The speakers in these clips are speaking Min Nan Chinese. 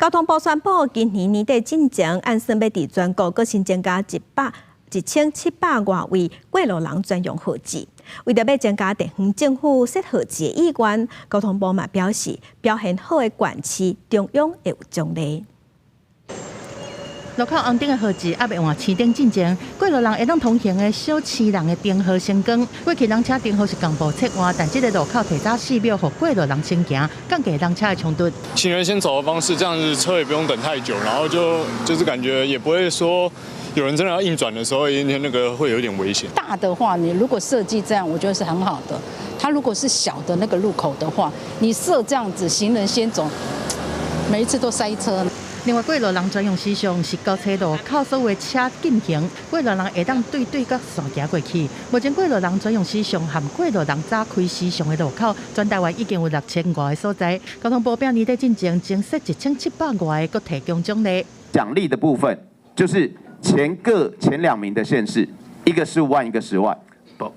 交通部宣布，今年年底進前，按算欲佇全國閣新增加1700外位過路人專用號誌。為著欲增加地方政府設號誌的意願，交通部嘛表示，表現好的縣市，中央會有獎勵。路口紅燈的號誌猶未換青燈進前，過路人會當通行的小市人的燈號先光。過去人車燈號是仝步切換，但這个路口提早4秒，予過路人先行，降低人車的衝突。行人先走的方式，這樣子車也不用等太久，然後就是感覺也不會說有人真的要硬轉的時候，那個會有點危險。大的話，你如果設計這樣，我覺得是很好的。它如果是小的那個路口的話，你設這樣子，行人先走，每一次都塞車。另外，過路人專用時尚是交叉路口所有車禁行，過路人會當對對角線行過去。目前過路人專用時尚和過路人早開時尚的路口，全台灣已經有6000外个所在。交通部表年底進前增設1700外個，閣提供獎勵。獎勵的部分就是前兩名的縣市，一個15萬，一個10萬，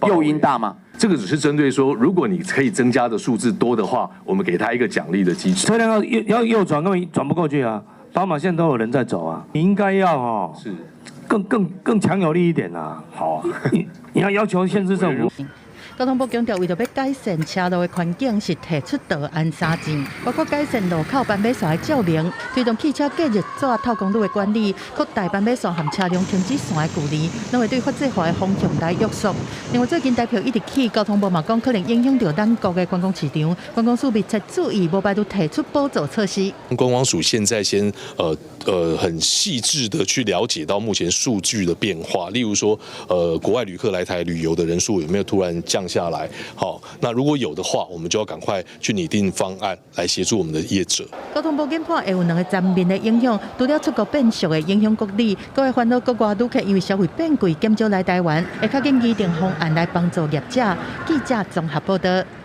誘因大嗎？這個只是針對說，如果你可以增加的數字多的話，我們給他一個獎勵的機制。車輛要右轉，根本轉不過去啊！斑馬線都有人在走啊，你應該要哦，是更強有力一點啊！好啊，你要要求縣市政府。交通部強調，為著欲改善車路的環境，是提出導案三項，包括改善路口斑馬線的照明，推動汽車隔熱紙透光率的管理，擴大斑馬線和車輛停止線的距離，攏會對法制化的方向來約束。另外，最近台票一直起，交通部嘛講可能影響著咱國的觀光市場，觀光署密切注意，無排除提出補助措施。觀光署現在先很細緻的去了解到目前數據的變化，例如說國外旅客來台旅遊的人數有沒有突然降下來？好，那如果有的話，我們就要趕快去擬定方案來協助我們的業者。交通部研判會有兩個層面的影響，除了出國變俗會影響國旅，閣會煩惱國外旅客因為消費變貴，減少來台灣，會較緊擬定方案來幫助業者。記者綜合報道。